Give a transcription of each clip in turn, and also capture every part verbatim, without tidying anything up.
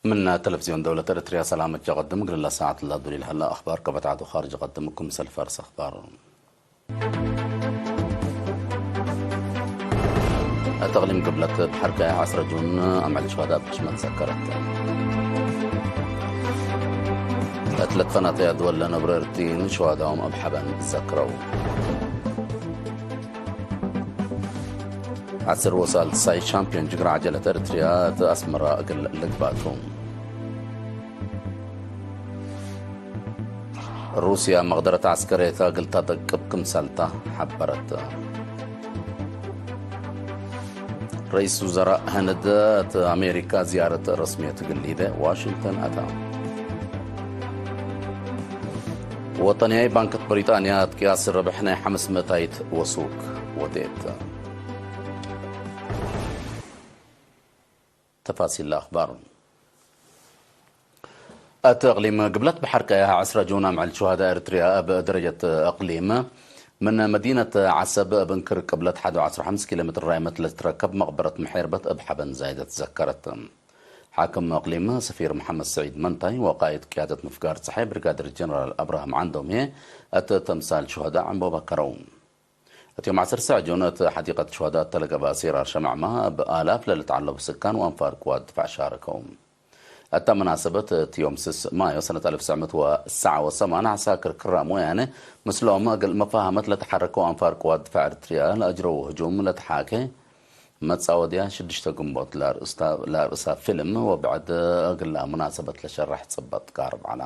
ምን ተለፍዝዮን ደውለት ኤረትርያ ሰላም እጀ ቀድም። እግል ለሰዓት ለዱሊል ሀለ አኽባር ከበትዓቱ ኻርጅ ቀድም። ክምሰል ፈርስ አኽባር። እት እቅሊም ግብለት በሐር ቀያሕ ዐስረ ጁን አምዕል ሹሀዳእ ብሕሽመት ዘከረት። እት ለትፈናተየ ድወል ለነብሮ ኤረትርዪን ሹሀዳኦም እብ ሐበን ዘክረው። ዐስር ወሳልሳይ ሻምፒዮን ጅግረ ዐጀለት ኤረትርያ እት አስመራ እግል ልግባእ ቱ። ሩስያ መቅደረት ዐስከርየት እግል ተደቅብ ክምሰልታ ሐበረት። ረኢስ ውዘራእ ህንድ እት አሜሪካ ዝያረት ረስምየት እግል ሊደ ዋሽንግተን አታ። ወጠንያይ ባንክ እት ብሪጣንያ እት ቅያስ ረብሕ ናይ ሐምስ ምእታይት ወሱክ ወዴት። ተፋሲል ለአኽባር። እት እቅሊም ግብለት በሐር ቀያሕ ዐስረ ጁን አምዕል ሹሀዳእ ኤረትርያ እብ ደረጀት እቅሊም ምን መዲነት ዐሰብ እብ እንክር ቅብለት ሐድ ወዐስር ሐምስ ኪሎ ሜትር ራይመት ለትትረከብ መቅበረት መሐርበት እብ ሐበን ዛይደት ዘከረት። ሓክም እቅሊም ሰፊር መሐመድ ሰዒድ መንታይ ወቃይድ ቅያደት ምፍጋር ጸሓይ ብሪጋደር ጀነራል አብርሃም ዓንዶምዬ እት ተምሳል ሹሀዳእ ዕንቦ በከረው። እት ዮም ዐስር ሳዕ ጁን እት ሐዲቀት ሹሀዳእ እተ ለገብአ ሴራር ሸመዕማ እብ አላፍ ለልትዐለቡ ስካን ወአንፋር ቅዋት ድፋዕ ሻረከው። እተ መናሰበት እት ዮም ስስ ማዮ ሰነት አልፍ ትስዕ ምእት ወሰብዓ ወሰማን ዐሳክር ክራም ወያነ ምስሎም እግል መፋሀመት ለተሐረከው አንፋር ቅዋት ድፋዕ ኤረትርያ ለአጅረው ህጁም ለተሓኬ መጻወድያ ሽድሽተ ግንቦት ለርእሳ ፊልም ወብዕድ እግላ መናሰበት ለሸረሕ ጽበጥ ቃርብ ዐላ።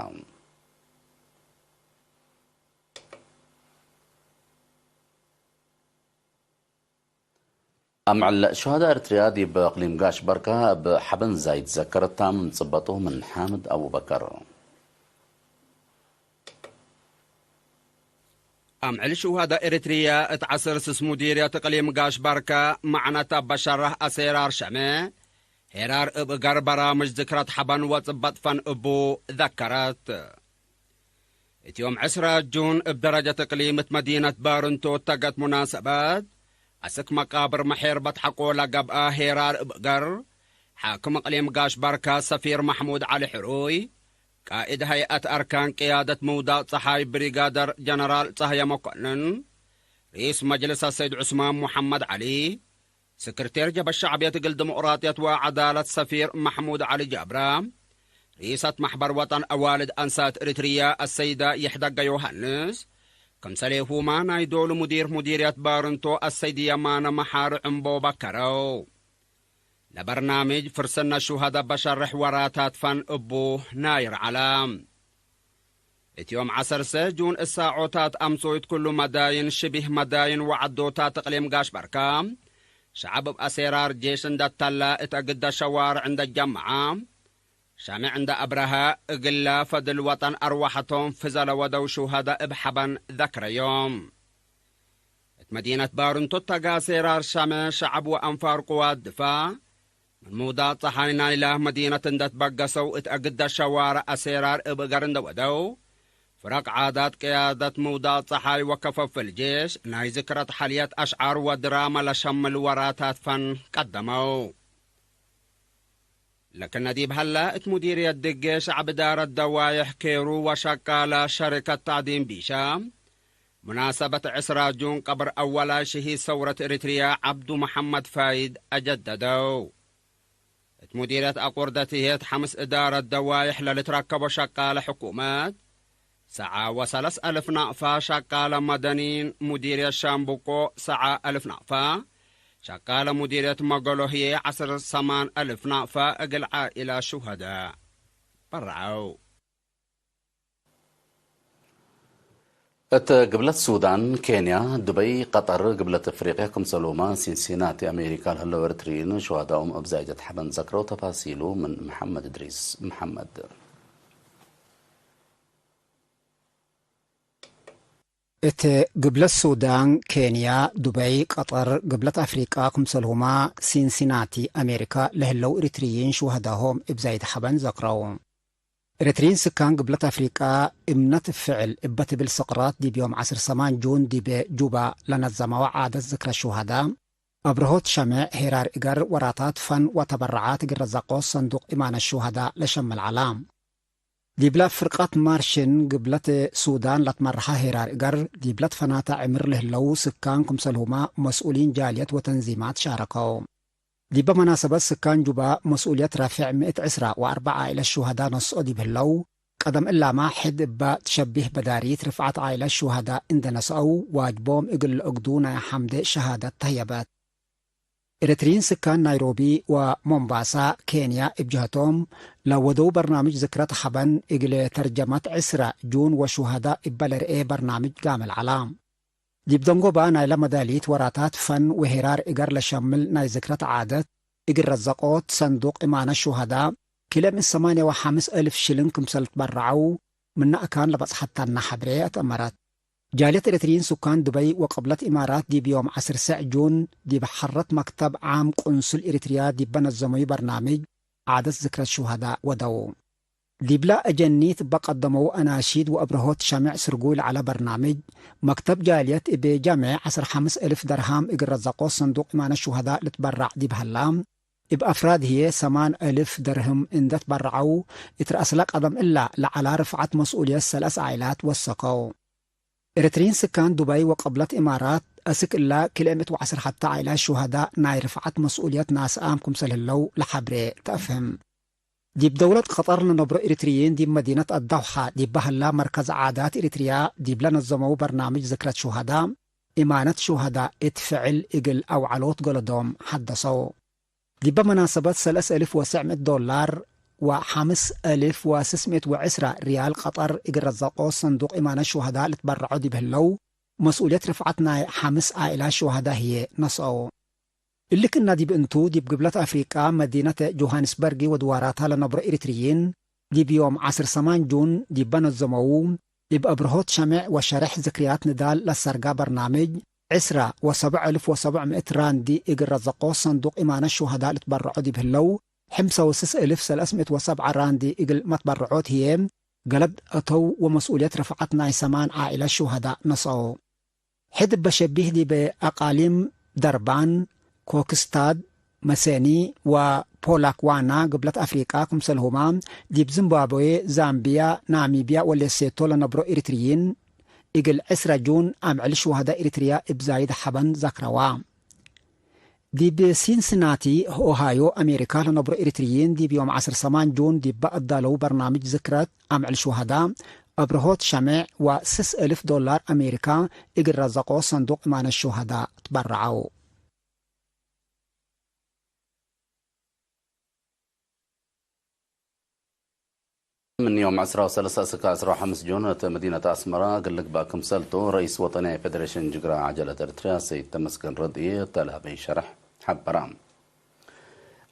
አምዕል ሹሀዳእ ኤረትርያ ዲብ እቅሊም ጋሽ ባርካ እብ ሐበን ዛይድ ዘከረት። ታምም ጽበጡ ምን ሓምድ አቡበከር። አምዕል ሹሀዳእ ኤረትርያ እት ዐስር ስስ ሙዲርየት እቅሊም ጋሽ ባርካ መዕነት አበሸራህ አሴራር ሸመ ሄራር እብ እገር በራምጅ ዝክረት ሐበን ወጽበጥ ፈን እቡ ዘከረት። እት ዮም ዕስረ ጁን እብ ደረጀት እቅሊም እት መዲነት ባርንቶ እተገት ሙናሰበት፣ አስክ መቃብር መሔርበት ሐቆ ለገብአ ሄራር እብ እገር፣ ሓክም እቅሊም ጋሽ ባርካ ሰፊር መሕሙድ ዐሊ ሕሩይ፣ ቃእድ ሀይአት አርካን ቅያደት ምውዳቅ ጸሓይ ብሪጋደር ጀነራል ጸህየ መኮንን፣ ርኢስ መጅልስ አሰይድ ዑስማን ሙሐመድ ዐሊ፣ ስክርቴር ጀብሀት ሸዕብየት እግል ዲሞቅራጥየት ወዐዳለት ሰፊር መሕሙድ ዐሊ ጃብራ፣ ርኢሰት መሕበር ወጠን አዋልድ አንሳት እሪትርያ አሰይዳ ይሕደገ ዮሃንስ፣ ክምሰሌሁማ ናይ ዶሉ ሙዲር ሙዲርየት ባርንቶ አሰይድ የማነ መሓሪ ዕምቦ በከረው። ለበርናምጅ ፍርስነ ሹሀደ በሸርሕ ወራታት ፈን እቡ ናይር ዐለ። እት ዮም ዐሰርሰ ጁን እሳዖታት አምሶይት ኩሉ መዳይን ሽቢህ መዳይን ወዐዶታት እቅሊም ጋሽ በርካ፣ ሸዐብ እብ አሴራር ጄሽ እንደ ተላ እት አግደ ሸዋርዕ እንደ ጀመዐ፣ ሸምዕ እንደ አብረሀ፣ እግለ ፈድል ወጠን አርወሐቶም ፍዘ ለወደው ሹሀደ እብ ሐበን ዘክረዮም። እት መዲነት ባርንቶ ተጋ አሴራር ሸመ ሸዐብ ወአንፋር ቅዋት ድፋዕ፣ ምን ምውዳቅ ጸሓይ ናይላ መዲነት እንደ ትበገሰው እት አግደ ሸዋርዕ አሴራር እብ እገር እንደ ወደው፣ ፍረቅ ዓዳት ቅያደት ምውዳቅ ጸሓይ ወከፈፍል ጄሽ ናይ ዝክረት ሐልየት አሽዓር ወድራመ ለሸምል ወራታት ፈን ቀደመው። ለክነ ዲብ ሀለ፣ እት ሙዲርየት ድጌ ሸዕብ እዳረት ደዋይሕ ኬሩ ወሸቃለ ሸሪከት ታዕዲን ቢሻ፣ ሙናሰበት ዕስራ ጁን ቀብር አወላይ ሽሂድ ሰውረት ኤሪትርያ ዐብዱ መሐመድ ፋይድ አጀደደው። እት ሙዲርየት አቁርደት ህዬት ሐምስ እዳረት ደዋይሕ ለልትረከቦ ሸቃለ ሕኩመት፣ ሰዓ ወሰለስ አልፍ ናቅፋ ሸቃለ መደኒን፣ ሙዲርየት ሻምቡቆ ሰዓ አልፍ ናቅፋ ሸቃለ፣ ሙዲርየት መገሎ ህዬ ዐስር ሰማን አልፍ ናቅፋ እግል ዓኢላት ሹሀዳእ በረዐው። እት ግብለት ሱዳን፣ ኬንያ፣ ዱበይ፣ ቀጠር፣ ግብለት አፍሪቅያ ክምሰልሁመ ሲንሲናቲ አሜሪካ ለህለው ኤሪትርዪን ሹሀዳኦም እብ ዛይደት ሐበን ዘክረው። ተፋሲሉ ምን መሐመድ እድሪስ መሐመድ። እት ግብለት ሱዳን፣ ኬንያ፣ ዱበይ፣ ቀጠር፣ ግብለት አፍሪቃ ክምሰልሁመ ሲንሲናቲ አሜሪካ ለህለው ኤሪትርዪን ሹሀዳሆም እብ ዛይድ ሐበን ዘክረው። ኤሪትርዪን ስካን ግብለት አፍሪቃ እምነት ፍዕል እበ ትብል ሰቅራት ዲብ ዮም ዐስር ሰማን ጁን ዲብ ጁባ ለነዘመወ ዓደት ዝክረ ሹሀዳ፣ አብርሆት ሸሜዕ ሄራር እገር ወራታት ፈን ወተበረዓት እግል ረዘቆት ሰንዱቅ ኢማነት ሹሀዳ ለሸምል ዐላ። ዲብለ ፍርቀት ማርሽን ግብለት ሱዳን ለትመረሐ ሄራር እገር፣ ዲብለ ትፈናተ ዕምር ለህለው ስካን ክምሰልሁመ መስኡሊን ጃልየት ወተንዚማት ሻረከው። ዲበ መናሰበት ስካን ጁባ መስኡልየት ረፌዕ ምእት ዕስራ ወአርበዕ ዓኢለት ሹሀዳ ነስኦ ዲብ ህለው፣ ቀደም እላመ ሕድ እበ ትሸቢህ በዳሪት ርፍዓት ዓኢለት ሹሀዳ እንዴ ነስአው፣ ዋጅቦም እግል ለአግዱ ናይ ሐምዴ ሸሃደት ተህየበት። ኤረትርዪን ስካን ናይሮቢ ወሞምባሳ ኬንያ እብ ጀሀቶም፣ ለወደው በርናምጅ ዝክረት ሐበን እግል ተርጀመት ዕስራ ጁን ወሹሀዳ እበ ለርኤ በርናምጅ ጋምል ዐላ። ዲብ ደንጎባ ናይለ መዳሊት ወራታት ፈን ወሄራር እገር ለሸምል ናይ ዝክረት ዓደት እግል ረዘቆት ሰንዱቅ እማነት ሹሀዳ፣ ክልኤ ምእት ሰማንየ ወሐምስ እልፍ ሽልን ክምሰል ትበረዐው፣ ምነ አካን ለበጽሐት ተና ሐብሬ አትአመረት። ጃልየት ኤረትርዪን ሱካን ዱበይ ወቅብለት ኢማራት ዲብ ዮም ዐስር ሰዕ ጁን ዲብ ሐረት መክተብ ዓም ቁንሱል ኤረትርያ ዲበ ነዘመዩ በርናምጅ ዓደት ዝክረት ሹሀዳ ወደው። ዲብለ አጀኒት እበ ቀደመው አናሺድ ወአብርሆት ሸሜዕ ስርጉይ ለዐለ በርናምጅ፣ መክተብ ጃልየት እብ ጀሜዕ ዐስር ሐምስ እልፍ ደርሃም እግል ረዘቆት ሰንዱቅ ኢማነት ሹሀዳ ልትበረዕ ዲብ ሀላ፣ እብ አፍራድ ህዬ ሰማን እልፍ ደርህም እንዴ ትበረዐው፣ እት ረአስለ ቀደም እላ ለዐላ ርፍዓት መስኡልየት ሰለስ ዓኢላት ወሰከው። ኤረትርዪን ስካን ዱባይ ወቅብለት ኢማራት፣ አስክ እላ ክልኤ ምእት ወዐስር ሐተ ዓኢላት ሹሀዳ ናይ ርፍዓት መስኡልየት ናስአም ክምሰል ህለው ለሐብሬ ተአፍህም። ዲብ ደውለት ቀጠር ለነብሮ ኤረትርዪን ዲብ መዲነት አዳውሐ ዲበ ሀላ መርከዝ ዓዳት ኤረትርያ ዲብ ለነዘመው በርናምጅ ዝክረት ሹሀዳ፣ ኢማነት ሹሀዳ እት ፍዕል እግል አውዐሎት ገለዶም ሐደሰው። ዲበ መናሰበት ሰለስ እልፍ ወሰዕ ምእት ዶላር ወሐምስ እልፍ ወስስ ምእት ወዕስራ ርያል ቀጠር እግል ረዘቆ ሰንዱቅ ኢማነት ሹሀዳ ልትበረዖ ዲብ ህለው፣ መስኡልየት ርፍዓት ናይ ሐምስ ዓኢላት ሹሀዳ ህዬ ነስአው። እሊ ክእነ ዲብ እንቱ፣ ዲብ ግብለት አፍሪቃ መዲነት ጆሃንስበርግ ወድዋራታ ለነብሮ ኤሪትርይን፣ ዲብ ዮም ዐስር ሰማን ጁን ዲበ ነዘመዉ፣ እብ አብርሆት ሸሜዕ ወሸሬሕ ዝክርያት ንዳል ለሰርጋ በርናምጅ፣ ዕስራ ወሰብዕ እልፍ ወሰብዕ ምእት ራንዲ እግል ረዘቆ ሰንዱቅ ኢማነት ሹሀዳ ልትበረዖ ዲብ ህለው፣ ሕምሰ ወስስ እልፍ ሰለስ ምእት ወሰብዐ ራንዲ እግል መትበረዖት ህዬ፣ ገለድ አተው ወመስኡልየት ርፍዓት ናይ ሰማን ዓኢለት ሹሀዳ ነስአው። ሕድ እበ ሸቢህ ዲብ አቃሊም ደርባን፣ ኮክስታድ፣ መሰኒ ወፖላክዋና ግብለት አፍሪቃ ክምሰልሁመ፣ ዲብ ዝምባብዌ፣ ዛምቢያ፣ ናሚብያ ወሌሴቶ ለነብሮ ኤሪትርይን፣ እግል ዕስረ ጁን አምዕል ሹሀዳ ኤሪትርያ እብ ዛይድ ሐበን ዘክረዋ። ዲብ ሲንስናቲ ኦሃዮ አሜሪካ ለነብሮ ኤሪትርይን ዲብ ዮም ዐስር ሰማን ጁን ዲበ አዳለው በርናምጅ ዝክረት አምዕል ሹሀዳ፣ አብርሆት ሸሜዕ ወስስ እልፍ ዶላር አሜሪካ እግል ረዘቆ ሰንዱቅ እማነት ሹሀዳ ትበረዐው። ምን ዮም ዕስራ ወሰለሰ እስከ ዕስራ ወሐምስ ጁን እት መዲነት አስመራ እግል ልግባእ ክምሰልቱ፣ ረኢስ ወጠንያይ ፌዴሬሽን ጅግራ ዐጀለት ኤርትርያ ሰይድ ተመስገን ረድኢ እተ ለሀበይ ሸርሕ ሐበረ።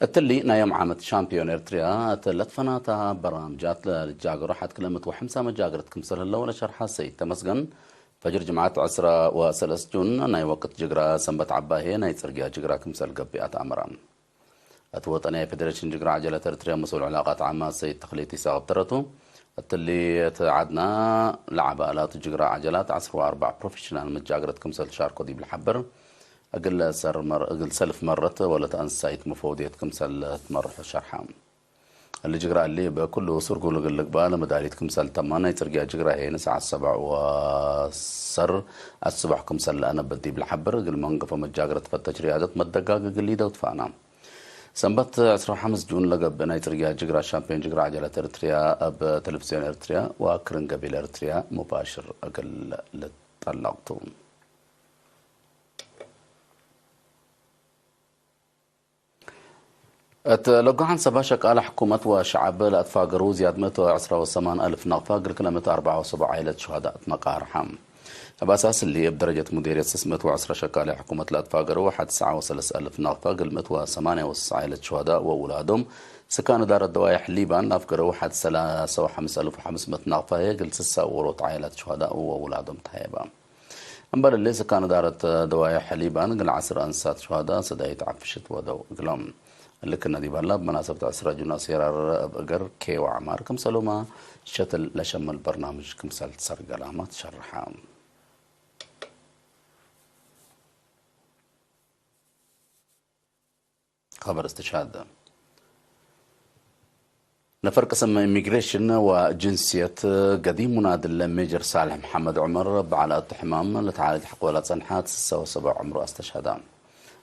እትሊ ናይ ዮም ዓመት ሻምፒዮን ኤርትርያ እት ለትፈናተ በራምጃት ለልጃገሮ ሐድ ክልኤ ምእት ወሐምሳ መጃግርት ክምሰል ህለው ለሸርሐ ሰይድ ተመስገን፣ ፈጅር ጅምዓት ዕስራ ወሰለስ ጁን ናይ ወቅት ጅግራ ሰንበት ዐባይ ህዬ ናይ ጽርግያ ጅግራ ክምሰል ገብእ አትአመረ። እት ወጠንያይ ፌዴሬሽን ጅግራ ዐጀለት ኤርትርያ መስኡል ዕላቃት ዓማት ሰይድ ተክሊት ይሳቅ እብ ተረቱ፣ እትሊ እት ዐድና ለዐበ አላቱ ጅግራ ዐጀላት ዐስር ወአርበዕ ፕሮፌሽናል መጃግረት ክምሰል ትሻርኮ ዲብ ለሐብር፣ እግል ሰር መር-፣ እግል ሰልፍ መረት ወለት አንሳይት መፈውድየት ክምሰል ትመርሖ ሸርሐ። እሊ ጅግራ እሊ እብ ኩሉ ስርጉ እግል ልግባእ ለመዳሊት ክምሰል ተማ፣ ናይ ጽርግያ ጅግራ ህዬ ንስዓት ሰብዕ ወሰር አስቦሕ ክምሰል ለአነብት ዲብ ለሐብር፣ እግል መንገፎ መጃግረት ፈተሽ ርያደት መደጋግ እግል ሊደው ትፋና። ሰንበት ዕስራ ወሐምስ ጁን ለገብእ ናይ ጽርግያ ጅግራ ሻምፒዮን ጅግራ ዐጀለት ኤርትርያ እብ ተለቪዝዮን ኤርትርያ ወክርን ገቢል ኤርትርያ ሙባሽር እግል ልጠለቅ ቱ። እት ለጎሓን ሰባ ሸቃለ ሕኩመት ወሸዐብ ለአትፋገሩ ዝያድ ምእት ወዕስራ ወሰማን አልፍ ናቅፋ እግል ክልኤ ምእት አርበዓ ወሰቡዕ ዓኢለት ሹሀዳእ ትመቃርሐ። እብ አሳስ እሊ፣ እብ ደረጀት ሙዴርየት ስስ ምእት ወዕስራ ሸቃለ ሕኩመት ለአትፋገሩ ሐድ ሰዓ ወሰለስ አልፍ ናቅፋ እግል ምእት ወሰማንያ ወስስ ዓኢለት ሹሀዳእ ወውላዶም፣ ስካን እዳረት ደዋየሕ ሊባን ለአፍገሩ ሐድ ሰላሰ ወሐምስ አልፍ ወሐምስ ምእት ናቅፋ ህዬ እግል ስሳ ዎሮት ዓኢለት ሹሀዳእ ወውላዶም ተሀየበ። እምበል እሊ፣ ስካን እዳረት ደዋየሕ ሊባን እግል ዐስር አንሳት ሹሀዳእ ሰዳይት ዐፍሽት ወደው እግሎም። እሊ ክእነ ዲብ ሀላ፣ እብ መናሰበት ዕስራ ጁን አስየራር እብ እገር ኬ ወዐማር ክምሰልሁመ ሸትል ለሸምል በርናምጅ ክምሰል ትሰርገላመ ትሸርሐ። ኸበር እስትሽሃድ። ነፈር ቅስም ኢሚግሬሽን ወጅንስየት ገዲም ሙናድል ሜጀር ሳልሕ መሐመድ ዑመር በዐል አቱ ሕማም ለተዓሌት ሐቆ ለጸንሐት ስሰ ወሰብዕ ዕምሩ አስተሽሀደ።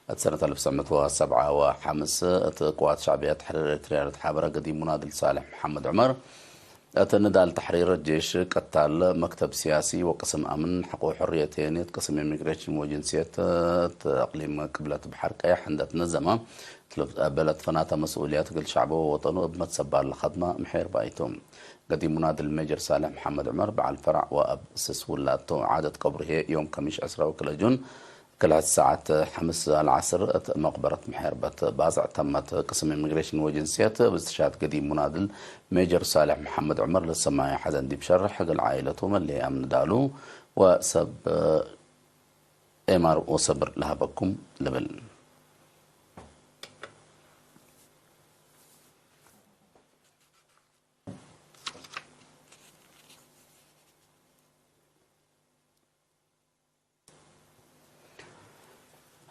እት ሰነት አልፍ ትሰዕ ምእት ወሰብዓ ወሐምስ እት ቅዋት ሸዕብየት ተሕሪር ኤሪትርያ ለተሓበረ ገዲም ሙናድል ሳልሕ መሐመድ ዑመር እት ንዳል ተሕሪር ጄሽ፣ ቀታል፣ መክተብ ሲያሲ ወቅስም አምን፣ ሐቆ ሕርየት የኔት፣ ቅስም ኢሚግሬሽን ወጅንስየት እት እቅሊም ቅብለት በሐር ቀየሕ እንደ ትነዘመ፣ እት ለትቀበለ ፈናተ መስኡልያት እግል ሸዕቡ ወወጠኑ እብ መትሰባል ለከድመ ምሒር ባይቱ። ገዲም ሙናድል ሜጀር ሳልሕ መሐመድ ዑመር በዐል ፈረዕ ወአብ ስስ ውላድ ቱ። ዓደት ቀብሩ ህዬ ዮም ከሚሽ ዕስራ ወክልኤ ጁን ክልኤ ሰዓት ሐምስ ለዐስር እት መቅበረት ምሒር በት ባጽዕ ተመት። ቅስም ኢሚግሬሽን ወጅንስየት እብ እስትሽሃድ ገዲም ሙናድል ሜጀር ሳልሕ መሐመድ ዑመር ለሰማዩ ሐዘን ዲብ ሸርሕ፣ እግል ዓኢለቱ መለየ አምን ዳሉ ወሰብ ኤማር ወሰብር ለሀበኩም ልብል።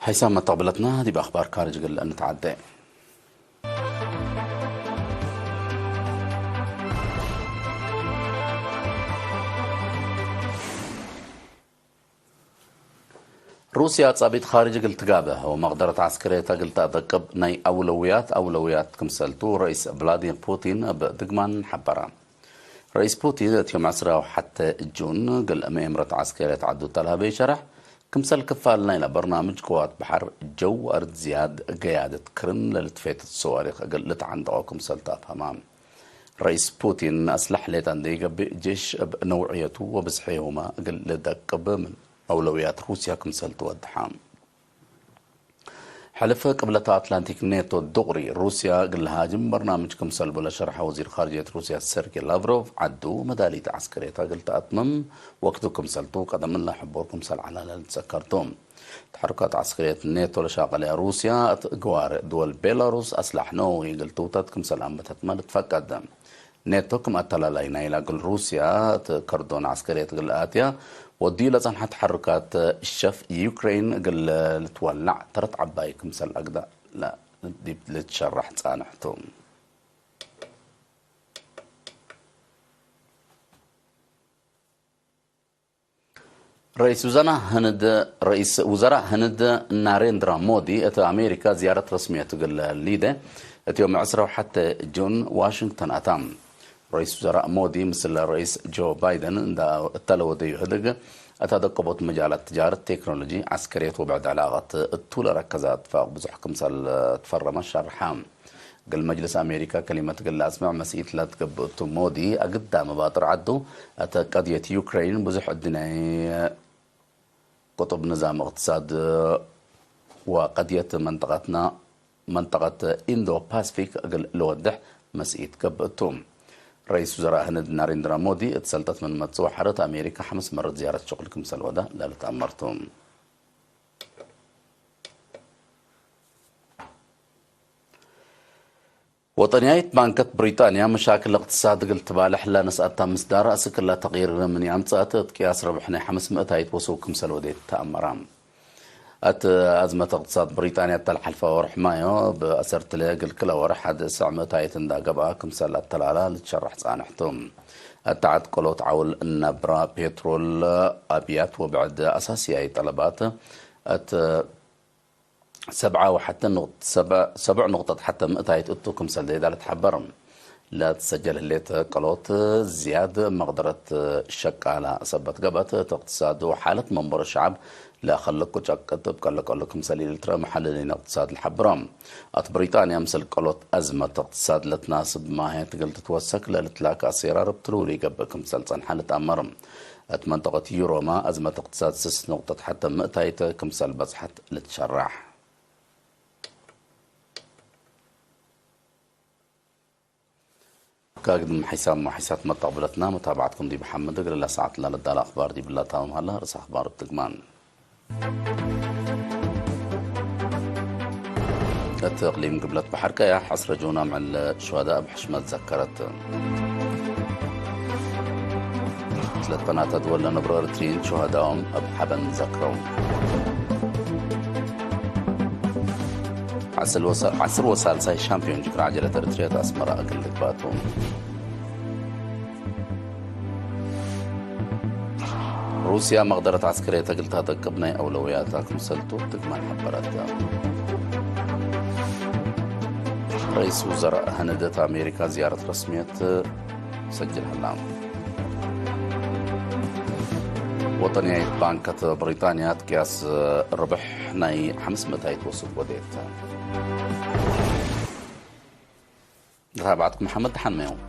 ሐይሳም መተቅብለትና ዲብ አኽባር ካርጅ እግል እንተዓዴ። ሩስያ ጻቢት ካርጅ እግል ትጋብእ ወመቅደረት ዐስከርየት እግል ተአደቅብ ናይ አውለውያት አውለውያት ክምሰልቱ ረኢስ ቭላዲሚር ፑቲን እብ ድግማን ሐበረ። ረኢስ ፑቲን እት ዮም ዕስራ ወሐቴ ጁን እግል መኤምረት ዐስከርየት ዐዱ እተ ለሀበዩ ሸረሕ፣ ክምሰል ክፋል ናይለ በርናምጅ ቅዋት በሐር፣ ጀው ወአርድ ዝያድ ገያደት ክርን ለልትፌተት ሰዋሪክ እግል ልትዐንደቆ ክምሰል ተአፍሀመ። ረኢስ ፑቲን፣ አስለሕ ሌጠ እንዴ ኢገብእ፣ ጄሽ እብ ነውዕየቱ ወብዝሒሁመ እግል ልደቅብ ምን አውለውያት ሩስያ ክምሰል ትወድሐ። ሕልፍ ቅብለት አትላንቲክ ኔቶ ዱቅሪ ሩስያ እግል ለሃጅም በርናምጅ ክምሰል ቡ ለሸርሐ ወዚር ካርጅየት ሩስያ ሰርጌ ላቭሮቭ፣ ዐዱ መዳሊት ዐስከርየት እግል ተአትምም ወቅቱ ክምሰልቱ ቀደም እለ ሕቡር ክምሰል ዐለ ለልትዘከር ቱ። ተሐሩካት ዐስከርየት ኔቶ ለሻቀለያ ሩስያ እት ግዋር ድወል ቤላሩስ አስላሕ ነወዊ እግል ትውተት ክምሰል አንበተትመ ልትፈቀድ። ኔቶ ክም አተላላይ ናይላ እግል ሩስያ እት ከርዶን ዐስከርየት እግል ለአትያ ወድዩ ለጸንሐ ተሐሩካት ሸፍ ዩክሬን እግል ልትወላዕ ተረት ዐባይ ክምሰል አግደ ዲብ ልትሸረሕ ጻንሕ ቱ። ረኢስ ውዘና ህንድ፣ ረኢስ ውዘራእ ህንድ ናሬንድራ ሞዲ እት አሜሪካ ዝያረት ረስምየት እግል ሊደ እት ዮም ዕስራ ወሐቴ ጁን ዋሽንግተን አታ። ረኢስ ውዘራእ ሞዲ ምስል ረኢስ ጆ ባይደን እንዳ እተ ለወደዩ ህድግ፣ እት አደቀቦት መጃላት ትጃረት፣ ቴክኖሎጂ፣ ዐስከርየት ወብዕድ ዕላቀት እቱ ለረከዘ እትፋቅ ብዙሕ ክምሰል ትፈረመ ሸርሐ። እግል መጅልስ አሜሪካ ከሊመት እግል ለአስምዕ መስኢት ለትገብእ እቱ ሞዲ፣ አግዳም ባጥር ዐዱ፣ እተ ቀድየት ዩክሬን ብዙሕ እድናይ ቅጡብ ንዛም እቅትሳድ ወቀድየት መንጠቀትና፣ መንጠቀት ኢንዶ ፓስፊክ እግል ልወድሕ መስኢት ገብእ ቱ። ረኢስ ውዘራእ ህንድ ናሬንድራ ሞዲ እት ሰልጠት ምን መጽእ ወሐረት አሜሪካ ሐምስ መረት ዝያረት ሸቁል ክምሰል ወደ ለልትአመር ቱ። ወጠንያይት ባንከት ብሪጣንያ፣ መሻክል እቅትሳድ እግል ትባልሕ ለነስአታ ምስዳር አስክ ለተቅይር ምን ይአምጽአት፣ እት ቅያስ ረብሕ ናይ ሐምስ ምእታይት ወስው ክምሰል ወዴት ተአመራ። እት አዝመት እቅትሳድ ብሪጣንያ እተ ለሐልፈ ወርሕ ማዮ፣ እብ አሰርትለ እግል ክለ ወርሕ ሐድ እስዕ ምእታይት እንዳ ገብአ፣ ክምሰል አተላላ ልትሸረሕ ጻንሕ ቱ። እት ዐድ ቀሎት ዐውል፣ ነብራ፣ ፔትሮል፣ አብያት ወብዕድ አሳስያይ ጠለባት እት ሰብዓ ወሐተ ኑቅጠት ሰብዕ፣ ሰብዕ ኑቅጠት ሐተ ምእታይት እቱ ክምሰል ዜዳ ልትሐበር። ለትሰጀል ህሌት ቀሎት ዝያድ መቅደረት ሸቃላ ሰበት ገብአት፣ እት እቅትሳድ ወሓለት መንበሮ ሸዐብ ለከልኩ ጨቅጥ እብ ቀለቀሉ ክምሰል ኢልትረ መሐልሊን እቅትሳድ ለሐብሮ። እት ብሪጣንያ ምስል ቀሎት አዝመት እቅትሳድ ለትናስብ ማህየት እግል ትትወሰክ ለልትላከ አሴራር እብ ትሉሉ ኢገብእ ክምሰል ጸንሐ ልትአመር። እት መንጠቀት ዩሮመ አዝመት እቅትሳድ ስስ ኑቅጠት ሐተ ምእታይት ክምሰል በጽሐት ልትሸራሕ። ከግድም ሐይሳም ወሐይሳት መተቅብለትና መታብዐትኩም ዲብ ሐምድ እግል ለሰዓት ለልዳለ አኽባር ዲብላ ታምም ሀለ። ርእሰ አኽባር እብ ትግማን። እት እቅሊም ግብለት በሐር ቀያሕ ዐስረ ጁን አምዕል ሹሀዳእ እብ ሕሽመት ዘከረት። ክለት በናተ ድወል ለነብሮ ኤሪትርዪን ሹሀዳኦም እብ ሐበን ዘክረው። ስል ወሰ-፣ ዐስር ወሳልሳይ ሻምፒዮን ጅግረ ዐጀለት ኤረትርየ አስመረ እግል ልግባእ ቶም። ሩስያ መቅደረት ዐስከርየት እግል ተአደቅብ ናይ አውለውያታ ክምሰልቱ ትግመል ሐበረት። ረኢስ ውዘራእ ህንደት አሜሪካ ዝያረት ረስምየት ሰጅል ሀላ። ወጠንያይት ባንከት ብሪጣንያ እት ቅያስ ርብሕ ናይ ሐምስ ምእታይት ወስክ ወዴት። ለታብዐትኩም መሐመድ ደሓን መዮም።